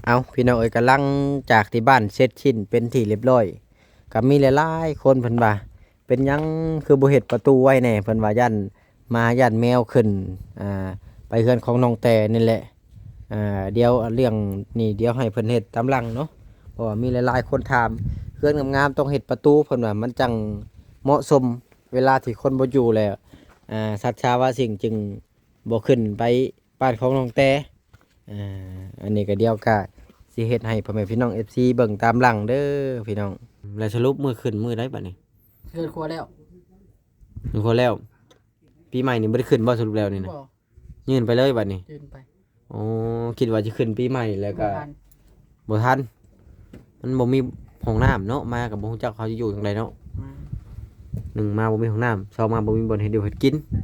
ເອົາ ພີ່ນ້ອງເອີຍ ກະຫຼັງຈາກທີ່ບ້ານເສັດສິ້ນເປັນທີ່ລຽບລ້ອຍ ກະມີຫຼາຍໆຄົນເພິ່ນວ່າ ເປັນຫຍັງຄືບໍ່ເຮັດປະຕູໄວ້ແດ່? ເພິ່ນວ່າຢ້ານໝາຢ້ານແມວຂຶ້ນ ອ່າ ໄປເຮືອນຂອງນ້ອງແຕ່ນີ້ແຫຼະ. ອ່າ ດຽວເລື່ອງນີ້ ດຽວໃຫ້ເພິ່ນເຮັດຕາມຫຼັງເນາະ ເພາະວ່າມີຫຼາຍໆຄົນຖາມ ເຮືອນງາມໆຕ້ອງເຮັດປະຕູ ເພິ່ນວ່າມັນຈັ່ງເໝາະສົມ ເວລາທີ່ຄົນບໍ່ຢູ່ແລ້ວ ອ່າ ສັດສາວາສິ່ງຈຶ່ງບໍ່ຂຶ້ນໄປ ບ້ານຂອງນ້ອງແຕ່ ອ່າ ອັນນີ້ກໍດຽວກໍຊິເຮັດໃຫ້ພໍ່ແມ່ພີ່ນ້ອງເອັຟຊີເບິ່ງຕາມຫຼັງເດີພີ່ນ້ອງ. ແລ້ວສະຫຼຸບມື້ຂຶ້ນມື້ໃດບັດນີ້? ເຮືອນຄົວແລ້ວ ເຮືອນຄົວແລ້ວ ປີໃໝ່ນີ້ບໍ່ໄດ້ຂຶ້ນບໍ່? ສະຫຼຸບແລ້ວນີ້ນະ ບໍ່ ຍື່ນໄປເລີຍບັດນີ້ ຍື່ນໄປ. ອໍ ຄິດວ່າຊິຂຶ້ນປີໃໝ່ແລ້ວກໍ ບໍ່ທັນ ບໍ່ທັນ ມັນບໍ່ມີຫ້ອງນ້ຳເນາະ ມາກໍບໍ່ຮູ້ຈັກເຂົາຊິຢູ່ຈັ່ງໃດເນາະ. ແມ່ນ ໜຶ່ງມາບໍ່ມີຫ້ອງນ້ຳ ສອງມາບໍ່ມີບ່ອນເຮັດຢູ່ເຮັດກິນ ແມ່ນ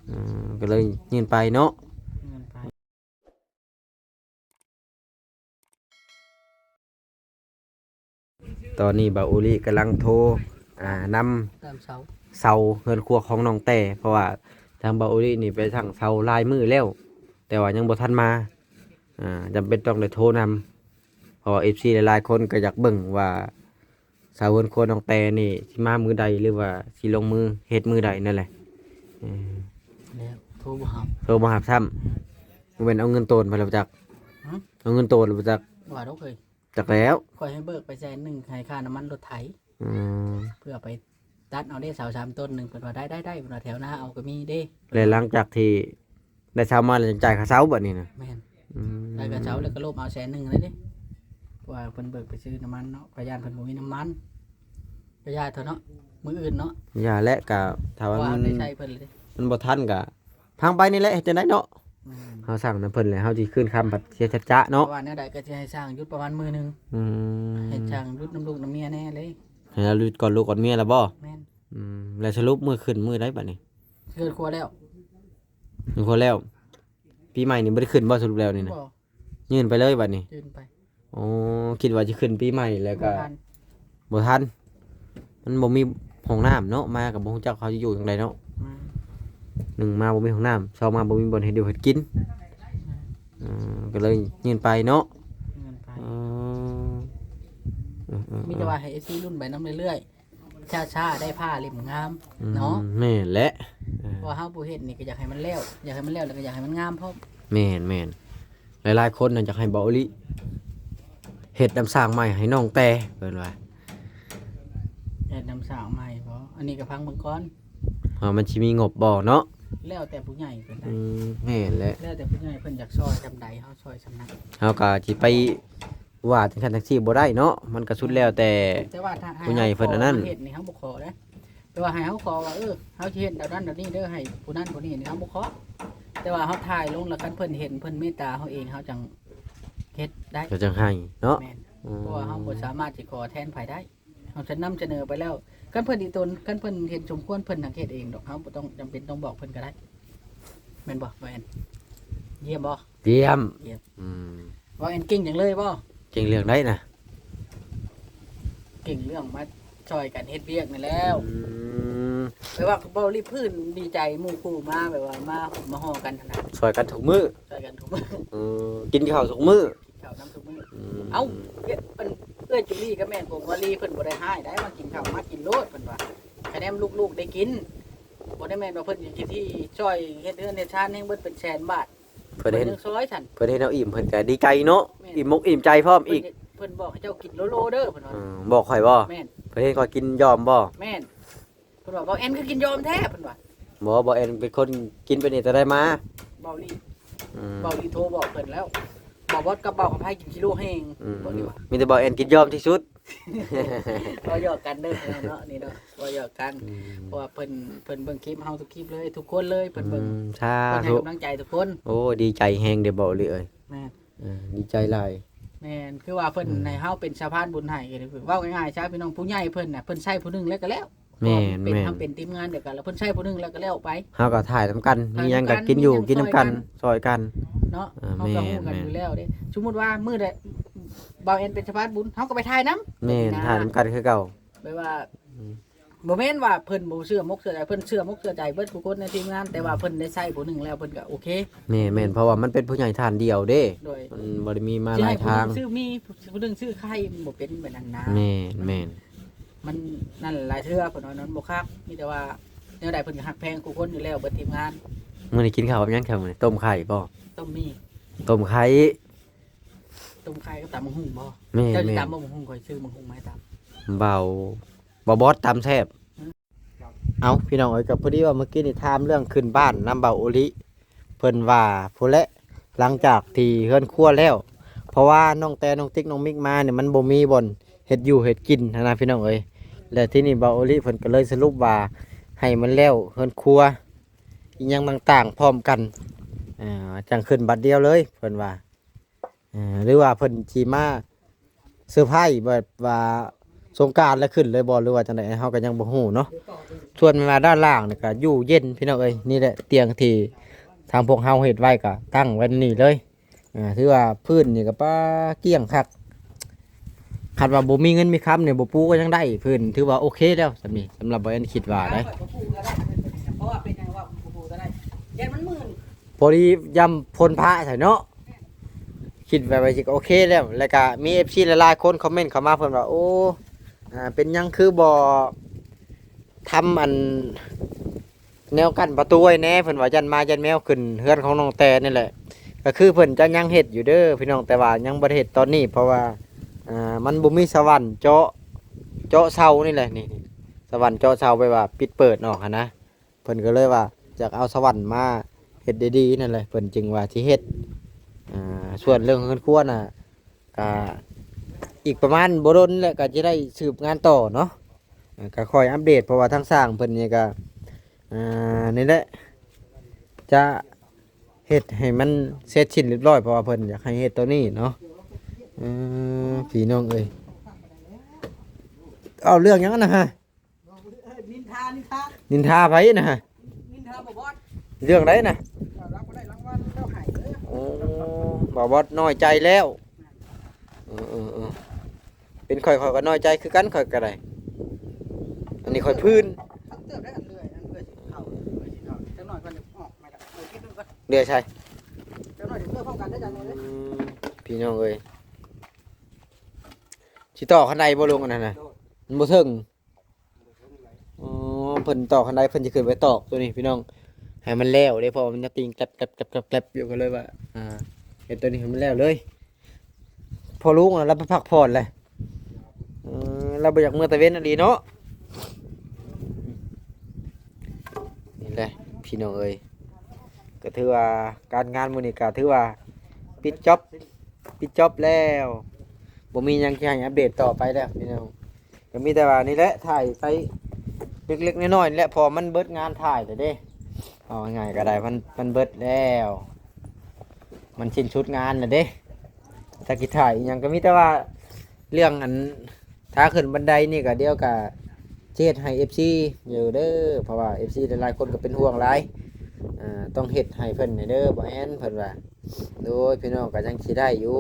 ເອີ ກໍເລີຍຍື່ນໄປເນາະ ຍື່ນໄປ. ຕອນນີ້ບ່າວໂອລິກຳລັງໂທ ອ່າ ນຳ ຕາມເສົາ ເສົາເຮືອນຄົວຂອງນ້ອງແຕ່ ເພາະວ່າທາງບ່າວໂອລິນີ້ໄປສ້າງເສົາຫຼາຍມື້ແລ້ວ ແຕ່ວ່າຍັງບໍ່ທັນມາ ອ່າ ຈຳເປັນຕ້ອງໄດ້ໂທນຳ ເພາະວ່າເອັຟຊີຫຼາຍໆຄົນກໍຢາກເບິ່ງວ່າ ເສົາເຮືອນຄົວນ້ອງແຕ່ນີ້ຊິມາມື້ໃດ ຫຼືວ່າຊິລົງມືເຮັດມື້ໃດນັ້ນແຫຼະ. ເອີ ແລ້ວໂທບໍ່ຮັບ ໂທບໍ່ຮັບຊ້ຳ. ອືມ ບໍ່ແມ່ນເອົາເງິນໂຕນໄປແລ້ວຈັກ? ຫື? ເອົາເງິນໂຕນແລ້ວຈັກ? ວ່າດອກເອີຍ ຈັກແລ້ວ ຂ້ອຍໃຫ້ເບີກໄປແສນໜຶ່ງ ໃຫ້ຄ່ານ້ຳມັນລົດໄຖ. ອືມ ເພື່ອໄປຕັດເອົາເດ້ ເສົາສາມຕົ້ນໜຶ່ງ ເພິ່ນວ່າໄດ້ໆໆ ເພິ່ນວ່າແຖວນາເອົາກໍມີເດ້. ແລະ ຫຼັງຈາກທີ່ ໄດ້ເຊົ່າມາແລ້ວຈັ່ງຈ່າຍຄ່າເຊົ່າບັດນີ້ນະ? ແມ່ນ. ອືມ ໄດ້ຄ່າເຊົ່າແລ້ວກໍລົບເອົາແສນໜຶ່ງເລີຍເດ້ ເພາະວ່າເພິ່ນເບີກໄປຊື້ນ້ຳມັນເນາະ ກໍຢ້ານເພິ່ນບໍ່ມີນ້ຳມັນ ກໍຢ່າເຖາະເນາະ ມື້ອື່ນເນາະ. ຢ່າແຫຼະ ກະຖ້າວ່າ ເພາະວ່າມັນ ເຮົາໄດ້ໃຊ້ເພິ່ນເລີຍເດ້ ມັນບໍ່ທັນກະພັງໄປນີ້ແຫຼະ ເຮັດຈັ່ງໃດເນາະ. ແມ່ນ. ເຮົາສັ່ງນຳເພິ່ນແລ້ວ ເຮົາຊິຄືນຄ່ຳບັດເສຍສັດຈະເນາະ ເພາະວ່າແນວໃດກໍຊິໃຫ້ຊ່າງຢຸດປະມານມື້ໜຶ່ງ. ອືມ ໃຫ້ຊ່າງຢຸດນຳລູກນຳເມຍແດ່ເລີຍ. ໃຫ້ລາວຢຸດກ່ອນລູກກ່ອນເມຍລະບໍ່? ແມ່ນ. ອືມ ແລ້ວສະຫຼຸບມື້ຂຶ້ນມື້ໃດບັດນີ້? ເຮືອນຄົວແລ້ວ ເຮືອນຄົວແລ້ວ ປີໃໝ່ນີ້ບໍ່ໄດ້ຂຶ້ນບໍ່? ສະຫຼຸບແລ້ວນີ້ນະ ບໍ່ ຍື່ນໄປເລີຍບັດນີ້ ຍື່ນໄປ. ອໍ ຄິດວ່າຊິຂຶ້ນປີໃໝ່ແລ້ວກໍ ບໍ່ທັນ ບໍ່ທັນ ມັນບໍ່ມີຫ້ອງນ້ຳເນາະ ມາກໍບໍ່ຮູ້ຈັກເຂົາຊິຢູ່ຈັ່ງໃດເນາະ. ອືມ ໜຶ່ງມາບໍ່ມີຫ້ອງນ້ຳ ສອງມາບໍ່ມີບ່ອນເຮັດຢູ່ເຮັດກິນ. ອືມ ເອີ ກໍເລີຍຍື່ນໄປເນາະ ຍື່ນໄປ. ເອີ ເອີໆໆ ມີແຕ່ວ່າໃຫ້ເອັຟຊີລຸ້ນໄປນຳເລື້ອຍໆ ຊ້າໆ ໄດ້ຜ້າເຫຼັ້ມງາມ ອືມ ເນາະ. ແມ່ນແຫຼະ ເອີ ເພາະວ່າເຮົາຜູ້ເຮັດນີ້ກໍຢາກໃຫ້ມັນແລ້ວ ຢາກໃຫ້ມັນແລ້ວ ແລ້ວກໍຢາກໃຫ້ມັນງາມພ້ອມ. ແມ່ນໆ ຫຼາຍໆຄົນນະຢາກໃຫ້ເບົາອີ່ຫຼີເຮັດນ້ຳສ້າງໃໝ່ໃຫ້ນ້ອງແຕ່ ເພິ່ນວ່າ ເຮັດນ້ຳສ້າງໃໝ່ບໍ? ອັນນີ້ກໍຟັງເບິ່ງກ່ອນ ວ່າມັນຊິມີງົບບໍ່ເນາະ. ແລ້ວແຕ່ຜູ້ໃຫຍ່ເພິ່ນໄດ໋. ອືມ ແມ່ນແຫຼະ ແລ້ວແຕ່ຜູ້ໃຫຍ່ເພິ່ນຢາກຊ່ອຍສ່ຳໃດ ເຮົາຊ່ອຍສ່ຳນັ້ນ. ເຮົາກໍຊິໄປ ວ່າຈັ່ງຊັ້ນຈັ່ງຊີ້ບໍ່ໄດ້ເນາະ ມັນກໍສຸດແລ້ວແຕ່ ແຕ່ວ່າຖ້າໃຫ້ ຜູ້ໃຫຍ່ເພິ່ນອັນນັ້ນ ເຮົາຂໍເຮັດນີ້ ເຮົາບໍ່ຂໍເດ້ ແຕ່ວ່າໃຫ້ເຮົາຂໍວ່າ ເອີ ເຮົາຊິເຮັດແນວນັ້ນແນວນີ້ເດີ ໃຫ້ຜູ້ນັ້ນຜູ້ນີ້ນີ້ ເຮົາບໍ່ຂໍ. ແຕ່ວ່າເຮົາຖ່າຍລົງ ແລ້ວຄັນເພິ່ນເຫັນ ເພິ່ນເມດຕາເຮົາເອງ ເຮົາຈັ່ງເຮັດໄດ້ ເຮົາຈັ່ງໃຫ້ເນາະ. ແມ່ນ. ອືມ ເພາະວ່າເຮົາບໍ່ສາມາດຊິຂໍແທນໃຜໄດ້ ເຮົາຈະນຳສະເໜີໄປແລ້ວ ຄັນເພິ່ນອີຕົນ ຄັນເພິ່ນເຫັນສົມຄວນ ເພິ່ນຫາກເຮັດເອງດອກ ເຮົາບໍ່ຕ້ອງຈຳເປັນຕ້ອງບອກເພິ່ນກໍໄດ້. ແມ່ນບໍ່ ບໍ່ແອນ? ຢ້ຽມບໍ່? ຢ້ຽມ. ຢ້ຽມ. ອືມ ບໍ່ແອນເກັ່ງຫຍັງເລີຍບໍ່? ເກັ່ງເລື່ອງໃດນະ? ເກັ່ງເລື່ອງມາຊ່ອຍກັນເຮັດວຽກນີ້ແລ້ວ. ອືມ ແບບວ່າເວົ້າລິບພື້ນດີໃຈ ໝູ່ຄູ່ມາ ແບບວ່າມາຫຸ້ມມາຫໍ່ກັນຫັ້ນນະ ຊ່ອຍກັນທຸກມື້ ຊ່ອຍກັນທຸກມື້. ເອີ ກິນເຂົ້າທຸກມື້ ກິນເຂົ້ານຳທຸກມື້. ອືມ ເອົ້າ ເອື້ອຍ ອັນ ເອື້ອຍຈູລີກໍແມ່ນ ຜົມວ່າລີເພິ່ນບໍ່ໄດ້ຮ້າຍໃດ ມາກິນເຂົ້າມາກິນໂລດ ເພິ່ນວ່າ ຄະແນນລູກໆໄດ້ກິນ ບໍ່ໄດ້ແມ່ນວ່າເພິ່ນຊິທີ່ຊ່ອຍເຮັດເຮືອນເຮັດຊານແຮງເບິດເປັນແສນບາດ. ເພິ່ນເຫັນ ເພິ່ນຍັງຊ່ອຍຊັ້ນ ເພິ່ນເຫັນເຮົາອີ່ມ ເພິ່ນກໍດີໃຈເນາະ. ແມ່ນ. ອີ່ມອົກອີ່ມໃຈພ້ອມອີກ. ເພິ່ນ ເພິ່ນບອກໃຫ້ເຈົ້າກິນໂລໆເດີ ເພິ່ນວ່າ. ອືມ ບອກຂ້ອຍບໍ່? ແມ່ນ. ເພິ່ນເຫັນຂ້ອຍກິນຢອມບໍ່? ແມ່ນ. ເພິ່ນວ່າ ບໍ່ແອນຄືກິນຢອມແທ້ ເພິ່ນວ່າ. ບໍ່ ບໍ່ແອນເປັນຄົນກິນໄປນີ້ແຕ່ໃດມາ. ເບົາລີ ອືມ ເບົາລີໂທບອກເພິ່ນແລ້ວ ບໍ່ບອດກັບເບົາຄຳໄພກິນກິໂລແຮງ. ອືມ ເບົາລີວ່າ ມີແຕ່ບໍ່ແອນກິນຢອມທີ່ສຸດ. ເວົ້າຢອກກັນເດີເນາະ ນີ້ເນາະ ເວົ້າຢອກກັນ. ອືມ ເພາະວ່າເພິ່ນ ເພິ່ນເບິ່ງຄລິບເຮົາທຸກຄລິບເລີຍ ທຸກຄົນເລີຍ ເພິ່ນເບິ່ງ ອືມ ສາທຸ ເພິ່ນໃຫ້ກຳລັງໃຈທຸກຄົນ. ໂອ້ ດີໃຈແຮງເດີເບົາລີເອີຍ. ແມ່ນ. ເອີ ດີໃຈຫຼາຍ. ແມ່ນ ຄືວ່າເພິ່ນ ອືມ ໃຫ້ເຮົາເປັນສະພານບຸນໃຫ້ ເວົ້າງ່າຍໆຊະ ພີ່ນ້ອງ ຜູ້ໃຫຍ່ເພິ່ນນະ ເພິ່ນໃຊ້ຜູ້ໜຶ່ງແລ້ວກໍແລ້ວ. ແມ່ນ ເພາະເພິ່ນ ແມ່ນ ເຮົາເປັນທີມງານດຽວກັນ ແລ້ວເພິ່ນໃຊ້ຜູ້ໜຶ່ງແລ້ວກໍແລ້ວໄປ. ເຮົາກໍຖ່າຍນຳກັນ ຖ່າຍນຳກັນ ມີຫຍັງກໍກິນຢູ່ ມີຫຍັງ ກິນນຳກັນ ຊ່ອຍກັນ ຊ່ອຍກັນເນາະ. ເອີ ເຮົາກໍຮູ້ກັນ ແມ່ນ ຢູ່ແລ້ວເດ້. ສົມມຸດວ່າມື້ໃດເບົາແອນເປັນສະພານບຸນ ເຮົາກໍໄປຖ່າຍນຳ. ແມ່ນ ຖ່າຍນຳກັນຄືເກົ່າ. ແບບວ່າ ອືມ ບໍ່ແມ່ນວ່າເພິ່ນບໍ່ເຊື່ອມົກເຊື່ອໃຈ ເພິ່ນເຊື່ອມົກເຊື່ອໃຈເບິດທຸກຄົນໃນທີມງານ ແຕ່ວ່າເພິ່ນໄດ້ໃຊ້ຜູ້ໜຶ່ງແລ້ວ ເພິ່ນກໍໂອເຄ. ແມ່ນໆ ເພາະວ່າມັນເປັນຜູ້ໃຫຍ່ທ່ານດຽວເດ້. ໂດຍ. ມັນບໍ່ໄດ້ມີມາຫຼາຍທາງ. ຊິໃຫ້ຜູ້ໜຶ່ງຊື້ມີ ຜູ້ໜຶ່ງຊື້ຂາຍ ມັນບໍ່ເປັນແບບນັ້ນນະ. ແມ່ນໆ. ມັນນັ້ນຫຼາຍເທື່ອເພິ່ນວ່າມັນບໍ່ຄັກ ມີແຕ່ວ່າແນວໃດເພິ່ນກໍຮັກແພງຄູ່ຄົນຢູ່ແລ້ວເບິດທີມງານ. ມື້ນີ້ກິນເຂົ້າກັບຫຍັງແທ້ມື້ນີ້? ຕົ້ມໄຂ່ບໍ່? ຕົ້ມໝີ່. ຕົ້ມໄຂ່. ຕົ້ມໄຂ່ກັບຕຳບັກຫຸ່ງບໍ່? ແມ່ນໆ. ເຈົ້າຊິຕຳບໍ່ບັກຫຸ່ງ? ຂ້ອຍຊື້ບັກຫຸ່ງມາໃຫ້ຕຳ. ເບົາ ບໍ່ບອດຕຳແຊບ. ເອົ້າ ພີ່ນ້ອງເອີຍ ກໍພໍດີວ່າມື້ກີ້ນີ້ຖາມເລື່ອງຂຶ້ນບ້ານນຳເບົາໂອລິ ເພິ່ນວ່າພຸ້ນແຫຼະ ຫຼັງຈາກທີ່ເຮືອນຄົວແລ້ວ ເພາະວ່ານ້ອງແຕ ນ້ອງຕິກ ນ້ອງມິກມານີ້ ມັນບໍ່ມີບ່ອນເຮັດຢູ່ເຮັດກິນຫັ້ນນະ ພີ່ນ້ອງເອີຍ. ແລະ ທີນີ້ເບົາໂອລິເພິ່ນກໍເລີຍສະຫຼຸບວ່າໃຫ້ມັນແລ້ວເຮືອນຄົວ ອີ່ຫຍັງຕ່າງໆພ້ອມກັນ ອ່າ ຈັ່ງຂຶ້ນບັດດຽວເລີຍ ເພິ່ນວ່າ. ເອີ ຫຼືວ່າເພິ່ນຊິມາເຊີໄພຣສ໌ແບບວ່າສົງການແລ້ວຂຶ້ນເລີຍບໍ່ ຫຼືວ່າຈັ່ງໃດ ເຮົາກໍຍັງບໍ່ຮູ້ເນາະ. ສ່ວນແມ່ນວ່າດ້ານລ່າງນີ້ກໍຢູ່ເຢັນພີ່ນ້ອງເອີຍ. ນີ້ແຫຼະຕຽງທີ່ທາງພວກເຮົາເຮັດໄວ້ກໍຕັ້ງໄວ້ນີ້ເລີຍ. ອ່າ ຖືວ່າພື້ນນີ້ກໍປາກ້ຽງຄັກ. ຄັນວ່າບໍ່ມີເງິນມີຄຳນີ້ ບໍ່ປູກໍຍັງໄດ້ ພື້ນຖືວ່າໂອເຄແລ້ວສ່ຳນີ້ ສຳລັບບໍ່ແອນຄິດວ່າໄດ໋. ເພາະວ່າເປັນຫຍັງວ່າບໍ່ປູກໍໄດ້ ຢ້ານມັນມື່ນ. ພໍດີຍາມຝົນຟ້າໃສ່ເນາະ ຄິດວ່າ ວ່າຊິໂອເຄແລ້ວ. ແລ້ວກະມີເອັຟຊີຫຼາຍໆຄົນຄອມເມັນເຂົ້າມາ ເພິ່ນວ່າ ໂອ້ ອ່າ ເປັນຫຍັງຄືບໍ່ທຳອັນແນວກັ້ນປະຕູໄວ້ແດ່ ເພິ່ນວ່າຢ້ານໝາຢ້ານແມວຂຶ້ນເຮືອນຂອງນ້ອງແຕນີ້ແຫຼະ. ກະຄືເພິ່ນຈະຍັງເຮັດຢູ່ເດີພີ່ນ້ອງ ແຕ່ວ່າຍັງບໍ່ໄດ້ເຮັດຕອນນີ້ ເພາະວ່າ ອ່າ ມັນບໍ່ມີສະຫວັນເຈາະ ເຈາະເສົານີ້ແຫຼະ ນີ້ ນີ້ ສະຫວັນເຈາະເສົາ ແບບວ່າປິດເປີດອອກຫັ້ນນະ. ເພິ່ນກໍເລີຍວ່າຢາກເອົາສະຫວັນມາເຮັດດີໆນັ້ນແຫຼະ ເພິ່ນຈຶ່ງວ່າຊິເຮັດ. ອ່າ ສ່ວນເລື່ອງເຮືອນຄົວນະ ກະອີກປະມານບໍ່ດົນແຫຼະ ກະຈະໄດ້ສືບງານຕໍ່ເນາະ. ອ່າ ກະຄອຍອັບເດດ ເພາະວ່າທາງຊ່າງເພິ່ນນີ້ກະ ອ່າ ນີ້ແຫຼະ ຈະເຮັດໃຫ້ມັນເສັດສິ້ນຮຽບຮ້ອຍ ເພາະວ່າເພິ່ນຢາກໃຫ້ເຮັດໂຕນີ້ເນາະ. ເອີ ພີ່ນ້ອງເອີຍ ເອົາເລື່ອງຫຍັງຫັ້ນນະ? ນິນທາ ນິນທາ ນິນທາໃຜນະ? ນິນທາບໍ່ບອດ. ເລື່ອງໃດນະ? ລາວບໍ່ໄດ້ລາງວັນ ລາວໃຫ້ເດີ. ໂອ້ ບໍ່ບອດນ້ອຍໃຈແລ້ວ. ເອີໆໆ ເປັນຂ້ອຍ ຂ້ອຍກໍນ້ອຍໃຈຄືກັນ ຂ້ອຍກໍໄດ້. ອັນນີ້ຂ້ອຍພື້ນ ເລື່ອຍ ເລື່ອຍໃສ? ເລື່ອຍເຂົ້າກັນເດີ ອອກມາແລ້ວ ເອີ ເກັບມັນກ່ອນ. ເລື່ອຍໃສ? ຈັກໜ້ອຍເລື່ອຍພ້ອມກັນເດີ ອືມ ພີ່ນ້ອງເອີຍ ຊິຕໍ່ຄັນໃດບໍ່ ລຸງ ອັນນັ້ນນະ? ມັນບໍ່ເຖິງ. ອໍ ເພິ່ນຕອກຄັນໃດ ເພິ່ນຈະຂຶ້ນໄປຕອກຕົວນີ້ພີ່ນ້ອງ ໃຫ້ມັນແລ້ວເດ້ ເພາະວ່າມັນຍັງຕີງແກລັບໆຢູ່ ກໍເລີຍວ່າ ອ່າ ເຮັດຕົວນີ້ໃຫ້ມັນແລ້ວເລີຍ. ພໍ່ລຸງລາວໄປພັກຜ່ອນແຫຼະ ເອີ ລາວບໍ່ຢາກເມືອຕາເວັນອີ່ຫຼີເນາະ. ນີ້ແຫຼະພີ່ນ້ອງເອີຍ ກໍຖືວ່າການງານມື້ນີ້ກໍຖືວ່າປິດຈອບ ປິດຈອບແລ້ວ ບໍ່ມີຫຍັງທີ່ໃຫ້ອັບເດດຕໍ່ໄປແລ້ວພີ່ນ້ອງ. ກໍມີແຕ່ວ່ານີ້ແຫຼະ ຖ່າຍໄປເລັກໆນ້ອຍໆນີ້ແຫຼະ ເພາະມັນເບິດງານຖ່າຍແລ້ວເດ້. ເວົ້າງ່າຍໆກໍໄດ້ ມັນ ມັນເບິດແລ້ວ ມັນສິ້ນສຸດງານແລ້ວເດ້. ຈັກຊິຖ່າຍອີ່ຫຍັງ ກໍມີແຕ່ວ່າເລື່ອງອັນ ຖ້າຂຶ້ນບັນໄດນີ້ກໍ ດຽວກໍຊິເຮັດໃຫ້ເອັຟຊີຢູ່ເດີ ເພາະວ່າເອັຟຊີຫຼາຍໆຄົນກໍເປັນຫ່ວງຫຼາຍ. ອ່າ ຕ້ອງເຮັດໃຫ້ເພິ່ນແດ່ເດີ ບໍ່ແອນ ເພິ່ນວ່າ. ໂດຍ ພີ່ນ້ອງກໍຍັງຊິໄດ້ຢູ່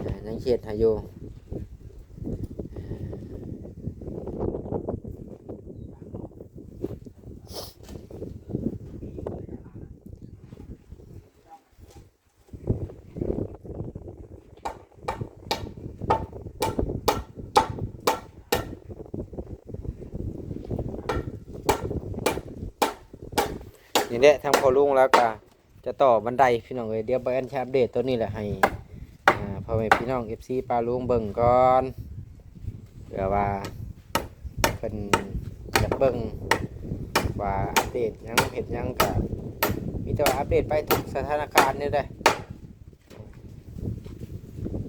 ອ່າ ຍັງເຮັດໃຫ້ຢູ່. ນີ້ແຫຼະ ທາງພໍ່ລຸງລາວກໍຈະຕໍ່ບັນໄດພີ່ນ້ອງເອີຍ. ດຽວບ່າວແອນຊິອັບເດດຕົວນີ້ແຫຼະໃຫ້ ອ່າ ພໍ່ແມ່ພີ່ນ້ອງເອັຟຊີປ້າລຸງເບິ່ງກ່ອນ ເພື່ອວ່າເພິ່ນຢາກເບິ່ງວ່າອັບເດດຫຍັງເຮັດຫຍັງ ກະມີແຕ່ວ່າອັບເດດໄປທຸກສະຖານະການນີ້ແຫຼະ.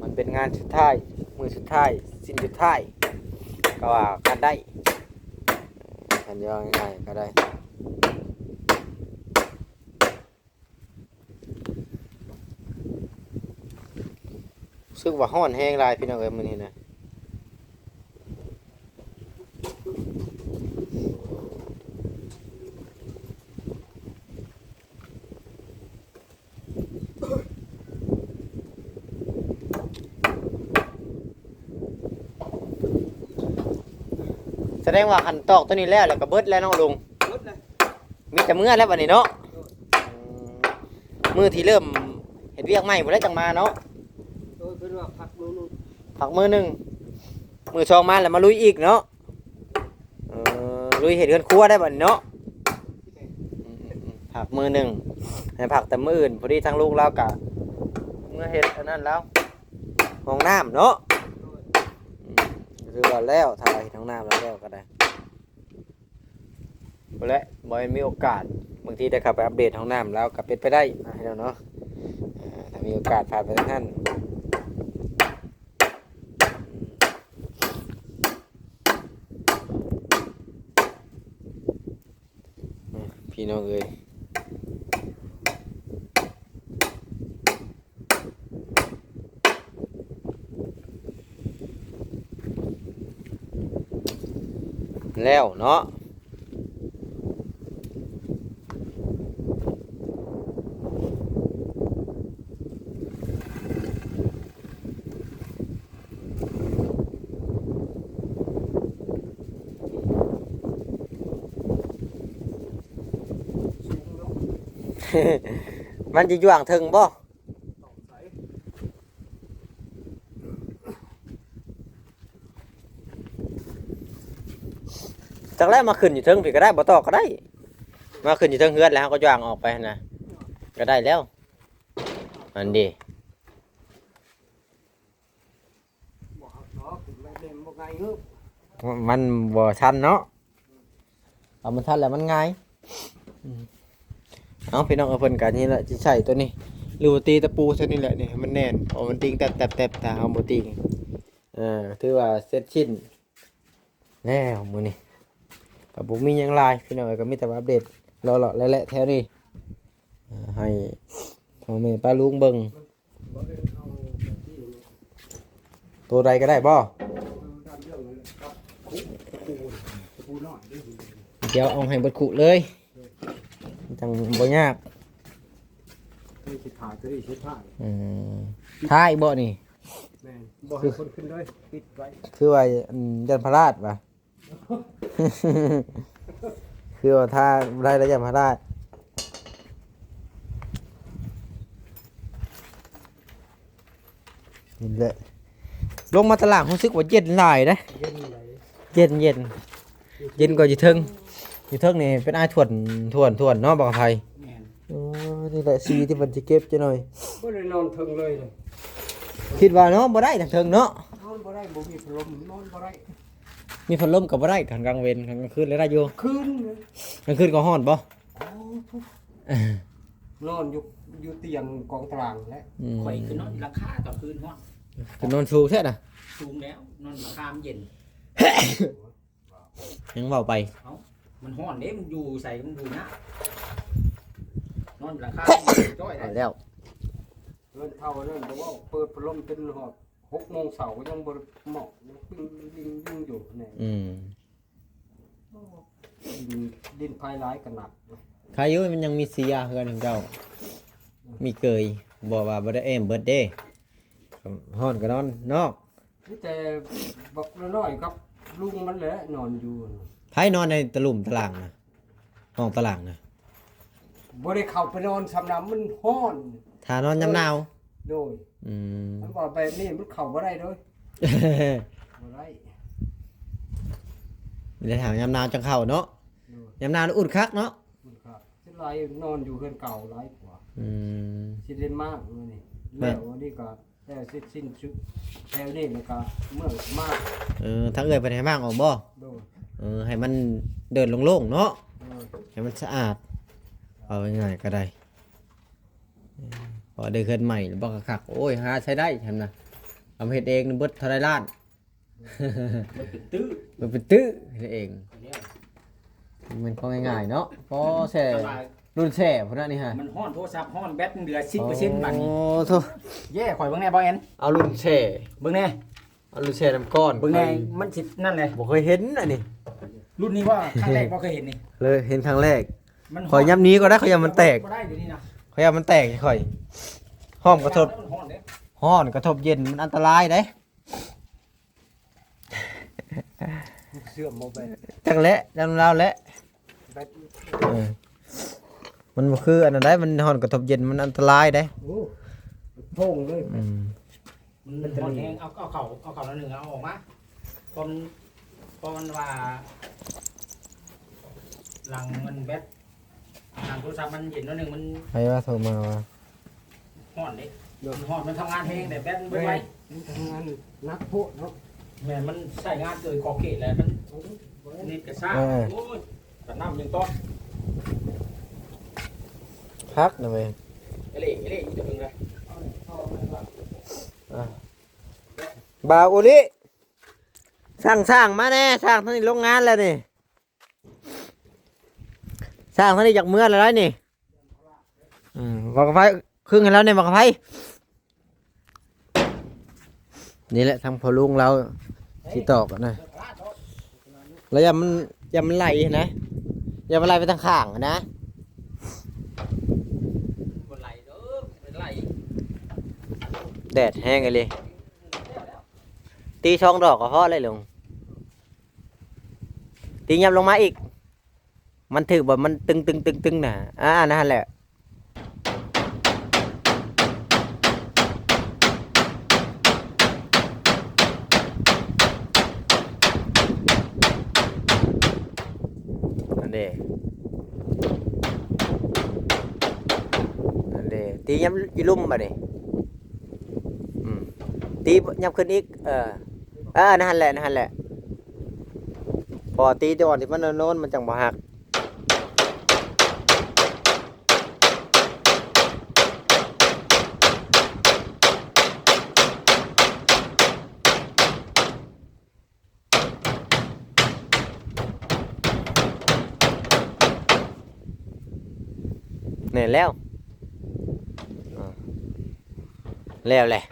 ມັນເປັນງານສຸດທ້າຍ ມື້ສຸດທ້າຍ ສິ້ນສຸດທ້າຍ ກໍວ່າກັນໄດ້ ຄັນເວົ້າງ່າຍໆກໍໄດ້. ຮູ້ສຶກວ່າຮ້ອນແຮງຫຼາຍພີ່ນ້ອງເອີຍ ມື້ນີ້ນະ. ແ ສະແດງວ່າຄັນຕອກໂຕນີ້ແລ້ວ ແລ້ວກໍເບິດແລ້ວເນາະລຸງ? ເບິດແລ້ວ. ມີແຕ່ເມືອແລ້ວບັດນີ້ເນາະ? ໂດຍ. ອືມ ມື້ທີ່ເລີ່ມເຮັດວຽກໃໝ່ພຸ້ນແຫຼະຈັ່ງມາເນາະ? ໂດຍ ເພິ່ນວ່າພັກມື້ໜຶ່ງ. ພັກມື້ໜຶ່ງ ມື້ສອງມາແລ້ວມາລຸຍອີກເນາະ? ເອີ ລຸຍເຮັດເຮືອນຄົວໄດ້ບັດນີ້ເນາະ? ແມ່ນ. ອືມໆໆ ພັກມື້ໜຶ່ງ ໃຫ້ພັກແຕ່ມື້ອື່ນ. ພໍດີທາງລຸງລາວກະເມືອເຮັດອັນນັ້ນແລ້ວ ຫ້ອງນ້ຳເນາະ? ໂດຍ. ອືມ ຖືວ່າແລ້ວ ຖ້າເຮັດຫ້ອງນ້ຳແລ້ວ ແລ້ວກໍໄດ້. ພຸ້ນແຫຼະ ບໍ່ແມ່ນມີໂອກາດ ບາງທີໄດ້ເຂົ້າໄປອັບເດດຫ້ອງນ້ຳລາວກໍເປັນໄປໄດ້ນະພີ່ນ້ອງເນາະ. ເອີ ຖ້າມີໂອກາດຜ່ານໄປທາງນັ້ນ ພີ່ນ້ອງເອີຍ. ແລ້ວເນາະ. ມັນຈະຢູ່ຂ້າງເທິງບໍ່? ຈັກແລ້ວ ມາຂຶ້ນຢູ່ເທິງພີ້ກໍໄດ້ ບໍ່ຕອກກໍໄດ້. ມາຂຶ້ນຢູ່ເທິງເຮືອນແລ້ວ ເຮົາກໍຍ່າງອອກໄປຫັ້ນນະ ກໍໄດ້ແລ້ວ. ອັນເດ ບໍ່ເອົາດອກ ແບບນີ້ມັນບໍ່ງ່າຍເງີບ ມັນບໍ່ທັນເນາະ. ເອົາມັນທັນແລ້ວມັນງ່າຍ. ອືມ ເອົາ ພີ່ນ້ອງເອີຍ ເພິ່ນກໍນີ້ແຫຼະ ຊິໃສ່ຕົວນີ້ ຫຼືວ່າຕີຕະປູໃສ່ນີ້ແຫຼະ ນີ້ໃຫ້ມັນແໜ້ນ ເພາະວ່າມັນຕິ່ງແຕັບໆໆ ຖ້າເຮົາບໍ່ຕີນີ້. ເອີ ຖືວ່າເສັດສິ້ນ ແລ້ວມື້ນີ້ກໍບໍ່ມີຫຍັງຫຼາຍພີ່ນ້ອງເອີຍ ກໍມີແຕ່ວ່າອັບເດດເລາະໆແລະໆແຖວນີ້ ໃຫ້ພໍ່ແມ່ປ້າລຸງເບິ່ງ. ໂຕໃດກໍໄດ້ບໍ່? ດຽວເອົາໃຫ້ເບິດຄຸເລີຍ ຈັ່ງບໍ່ຍາກ. ໂຕນີ້ຊິຖ່າຍ ໂຕນີ້ຊິຖ່າຍ. ອືມ ຖ່າຍບໍ່ນີ້? ແມ່ນ ບໍ່ໃຫ້ຄົນຂຶ້ນເລີຍ ປິດໄວ້. ຄືວ່າ ອັນ ຢ້ານພະລາດຫວາ? ຄືວ່າຖ້າບໍ່ໄດ້ແລ້ວຢ່າມາລາດ. ນີ້ແຫຼະ ລົງມາຕາລ່າງຮູ້ສຶກວ່າເຢັນຫຼາຍເດ້. ເຢັນໃດ? ເຢັນ ເຢັນ ເຢັນກວ່າຢູ່ເທິງ. ຢູ່ເທິງນີ້ເປັນອາຍຖ້ວນ ຖ້ວນ ຖ້ວນເນາະ ບັກອະໄພ. ແມ່ນ. ໂອ້ ນີ້ແຫຼະ ສີ່ທີ່ເພິ່ນຊິເກັບຈັກໜ່ອຍ. ບໍ່ໄດ້ນອນເທິງເລີຍ ຄິດວ່ານອນບໍ່ໄດ້ທາງເທິງເນາະ. ນອນບໍ່ໄດ້ ບໍ່ມີພັດລົມ ນອນບໍ່ໄດ້. ມີພັດລົມກໍບໍ່ໄດ້ ຄັນກາງເວັນ ຄັນກາງຄືນແລ້ວໄດ້ຢູ່. ຄືນ ກາງຄືນກໍຮ້ອນບໍ່? ໂອ້ ນອນຢູ່ ຢູ່ຕຽງກອງຕາລາງແຫຼະ. ອືມ ຂ້ອຍຄືນອນຫຼັງຄາຕອນຄືນຮ້ອນ. ຄືນອນສູງແທ້ນະ? ສູງແລ້ວ ນອນຫຼັງຄາມັນເຢັນ. ຍັງເວົ້າໄປ ເອົ້າ ມັນຮ້ອນເດ້ ມັນຢູ່ໃສມັນຢູ່ຍາກ. ນອນຫຼັງຄາມັນຈ້ອຍໄດ້. ເອົາແລ້ວ ເຮືອນເຖົ້ານັ້ນບໍ່ເວົ້າ ເປີດພັດລົມຈົນຮອດ ຫົກໂມງເຊົ້າກໍຍັງບໍ່ເໝາະ ຍັງປິງຍິງຍິງຢູ່ແນ່. ອືມ ດິນ ດິນໄພຫຼາຍກໍໜັກ. ໃຄຢູ່ ມັນຍັງມີເສຍເຮືອນຂອງເຈົ້າ ມີເກີຍ ບໍ່ວ່າບໍ່ໄດ້ແອ້ມເບິດເດ້. ຮ້ອນກໍນອນນອກ. ມີແຕ່ບັກນ້ອຍໆກັບລຸງມັນແຫຼະນອນຢູ່. ໃຜນອນໃນຕະລຸ່ມຕະລ່າງນະ? ຫ້ອງຕະລ່າງນະ ບໍ່ໄດ້ເຂົ້າໄປນອນຊ່ຳນຳ ມັນຮ້ອນ. ຖ້ານອນຍາມໜາວ. ໂດຍ. ອືມ ມັນວ່າແບບນີ້ມັນເຂົ້າບໍ່ໄດ້ເດີ. ບໍ່ໄດ້ ມີແຕ່ຖ້າຍາມໜາວຈັ່ງເຂົ້າເນາະ. ໂດຍ. ຍາມໜາວນີ້ອຸ່ນຄັກເນາະ. ອຸ່ນຄັກ ຊິໄລ່ນອນຢູ່ເຮືອນເກົ່າຫຼາຍກວ່າ. ອືມ ຊິໄດ້ມາມື້ນີ້ ມາ ແລ້ວອັນນີ້ກໍ ແລ້ວເສັດສິ້ນສຸດແຖວນີ້ ແລ້ວກໍເມືອງມາ. ເອີ ທາງເອື້ອຍເພິ່ນໃຫ້ມ້າງອອກບໍ່? ໂດຍ. ເອີ ໃຫ້ມັນເດີ່ນໂລ່ງໆເນາະ. ໂດຍ. ໃຫ້ມັນສະອາດ ເວົ້າງ່າຍໆກໍໄດ້. ເອີ ພໍໄດ້ເຮືອນໃໝ່ແລ້ວບໍ່ຄັກໆ ໂອ້ຍ ຫາໃຊ້ໄດ້ຫັ້ນນະ. ເອົາມາເຮັດເອງເບິດເທົ່າໃດລ້ານ? ມັນເປັນຕື້ ມັນເປັນຕື້ເຮັດເອງ. ແມ່ນຂອງງ່າຍໆເນາະ. ພໍແຊ່ ລຸ້ນແຊ່ພຸ້ນນະນີ້ຮະ. ມັນຮ້ອນ ໂທລະສັບຮ້ອນ ແບັດມັນເຫຼືອສິບເປີເຊັນບັດນີ້. ໂອ້ໂທ້ ແຢ້ ຂ້ອຍເບິ່ງແດ່ ບໍ່ແອນ ເອົາລຸ້ນແຊ່ ເບິ່ງແດ່ ເອົາລຸ້ນແຊ່ນ້ຳກ້ອນ ເບິ່ງແດ່ ມັນຊິນັ້ນແຫຼະ. ບໍ່ເຄີຍເຫັນອັນນີ້ ລຸ້ນນີ້ວ່າຄັ້ງແລກ ບໍ່ເຄີຍເຫັນນີ້ ເລີຍເຫັນຄັ້ງແລກ. ຂ້ອຍຫຍັບໜີກໍໄດ້ ຂ້ອຍຢ້ານມັນແຕກ ບໍ່ໄດ້ດຽວນີ້ນະ ຂ້ອຍຢ້ານມັນແຕກ. ຂ້ອຍ ຮ້ອນກະທົບ ມັນຮ້ອນເດ້ ຮ້ອນກະທົບເຢັນ ມັນອັນຕະລາຍເດ້. ເຊື່ອມບໍ່ແບດ? ຈັກແຫຼະ ນຳລາວແຫຼະ ແບດ ເອີ ມັນບໍ່ຄືອັນນັ້ນໃດ໋ ມັນຮ້ອນກະທົບເຢັນ ມັນອັນຕະລາຍໃດ໋. ໂອ້ ໂພງເລີຍ. ອືມ ມັນ ມັນຮ້ອນແຮງ ເອົາ ເອົາເຂົ້າ ເອົາເຂົ້າໜ້ອຍໜຶ່ງ ເອົາອອກມາ ເພາະມັນ ເພາະມັນວ່າ ຫຼັງມັນແບດ ຫາງໂທລະສັບມັນເຢັນໜ້ອຍໜຶ່ງ ມັນ ໃຜວ່າໂທມາວ່າ ຮ້ອນເດ້ ເນາະ ມັນຮ້ອນ ມັນທຳງານແຮງ ແບບແບດມັນເບິດໄວ ມັນທຳງານໜັກໂພດເນາະ. ແມ່ນ ມັນໃຊ້ງານເກີນຂອບເຂດແລ້ວ ມັນ ເອີ ເນັດກະຊ້າ. ເອີ ໂອ້ຍ ກະນ້ຳຍັງຕ້ອງ ຄັກນະເວີຍ ເອເລ່ ເອເລ່ ຢູ່ແຕ່ເທິງນະ. ອ່າ ບ່າວໂອລິ ສັ່ງຊ່າງມາແດ່ ຊ່າງທາງນີ້ລົງງານແລ້ວນີ້. ຊ່າງທາງນີ້ຢາກເມືອແລ້ວໄດ໋ນີ້. ອືມ ໝາກກະໄຟ ຄຶ່ງໃຫ້ລາວແດ່ ໝາກກະໄຟ. ນີ້ແຫຼະ ທາງພໍ່ລຸງລາວຊິຕອກນະ ລາວຢ້ານມັນ ຢ້ານມັນໄຫຼນະ ຢ້ານມັນໄຫຼໄປທາງຂ້າງນະ. ບໍ່ໄຫຼເດີ ບໍ່ໄຫຼ ແດດແຮງອີ່ຫຼີ. ຕີສອງດອກກໍພໍແລ້ວລຸງ. ຕີຫຍັບລົງມາອີກ ມັນຖືກບໍ່ ມັນຕຶງໆໆໆນະ. ອ່າ ນັ້ນແຫຼະ ນັ້ນເດ້ ນັ້ນເດ້ ຕີຫຍັບຢູ່ລຸ່ມບາດນີ້. ອືມ ຕີຫຍັບຂຶ້ນອີກ ເອີ ເອີ ນັ້ນແຫຼະ ນັ້ນແຫຼະ ພໍຕີຕອນທີ່ມັນໂນນໆ ມັນຈັ່ງບໍ່ຫັກ. ແນ່ນແລ້ວ ອ່າ ແລ້ວແຫຼະ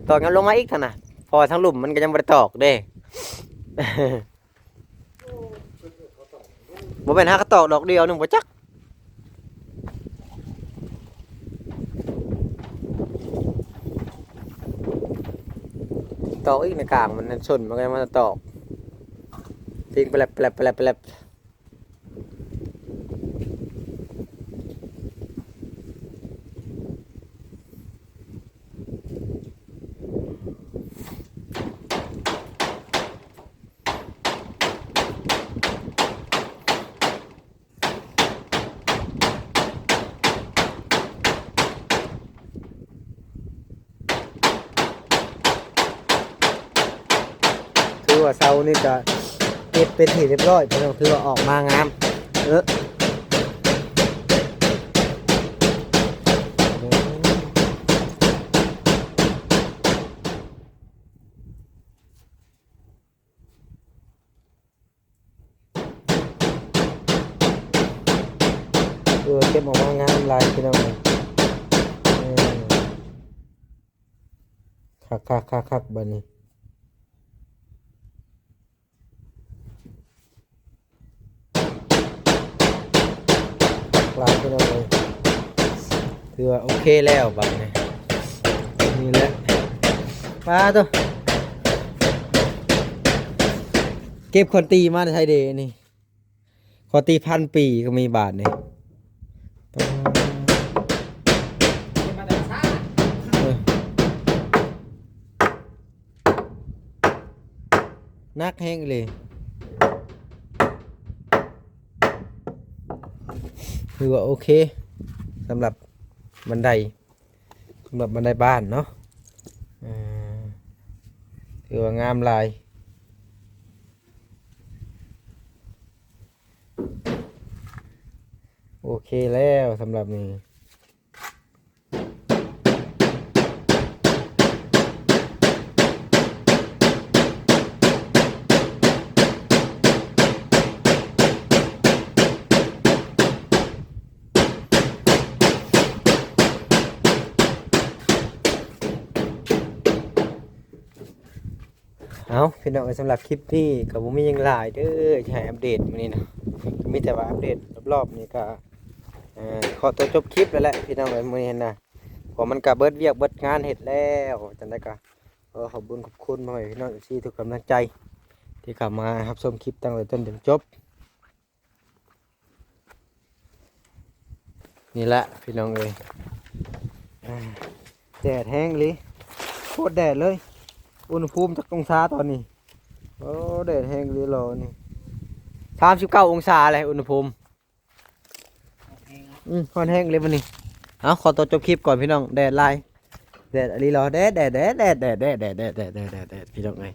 ຕອກຫຍັບລົງມາອີກຫັ້ນນະ ເພາະວ່າທາງລຸ່ມມັນກໍຍັງບໍ່ໄດ້ຕອກເດ້. ບໍ່ແມ່ນຫາກະຕອກດອກດຽວໜຶ່ງບໍ່ຈັກ ຕອກອີກໃນກາງມັນ ຊົນມັນກໍຍັງມາຕອກ ຕິງແປລັບໆໆ. ຖືວ່າເສົານີ້ກະເກັບເປັນທີ່ຮຽບຮ້ອຍ ພີ່ນ້ອງ ຖືວ່າອອກມາງາມ ເອີ. ເອີ ເກັບອອກມາງາມຫຼາຍ ພີ່ນ້ອງເອີຍ ເອີ ຄັກໆໆໆ ບາດນີ້ ຫຼາຍ ພີ່ນ້ອງເອີຍ ຖືວ່າໂອເຄແລ້ວບາດນີ້ ນີ້ແຫຼະ ປາໂຕ ເກັບຄອນຕີມາແຕ່ໃສເດນີ້ ຄອນຕີພັນປີກໍມີບາດນີ້ ເອີ. ໜັກແຮງອີ່ຫຼີ ຖືວ່າໂອເຄ ສຳລັບບັນໄດ ສຳລັບບັນໄດບ້ານເນາະ ເອີ ຖືວ່າງາມຫຼາຍ ໂອເຄແລ້ວສຳລັບນີ້. ເອົາ ພີ່ນ້ອງເອີຍ ສຳລັບຄລິບນີ້ກໍບໍ່ມີຫຍັງຫຼາຍເດີ ຈະໃຫ້ອັບເດດມື້ນີ້ນະ ກໍມີແຕ່ວ່າອັບເດດລອບໆນີ້ ກໍ ເອີ ຂໍຕົວຈົບຄລິບແລ້ວແຫຼະ ພີ່ນ້ອງເອີຍ ມື້ນີ້ຫັ້ນນະ ເພາະມັນກໍເບິດວຽກເບິດງານເຮັດແລ້ວ ຈັ່ງໃດກໍຂໍຂອບບຸນຂອບຄຸນພໍ່ແມ່ພີ່ນ້ອງເອັຟຊີ ທຸກກຳລັງໃຈ ທີ່ເຂົ້າມາຮັບຊົມຄລິບຕັ້ງແຕ່ຕົ້ນຈົນຈົບ. ນີ້ແຫຼະພີ່ນ້ອງເອີຍ ອ່າ ແດດແຮງອີ່ຫຼີ ໂຄດແດດເລີຍ. ອຸນຫະພູມຈັກອົງສາຕອນນີ້? ໂອ້ ແດດແຮງອີ່ຫຼີຫຼໍນີ້ ສາມສິບເກົ້າອົງສາແຫຼະອຸນຫະພູມ. ອືມ ຮ້ອນແຮງເລີຍມື້ນີ້. ເອົາ ຂໍຕົວຈົບຄລິບກ່ອນພີ່ນ້ອງ ແດດຫຼາຍ ແດດອີ່ຫຼີຫຼໍ ແດດ ແດດ ແດດ ພີ່ນ້ອງເອີຍ.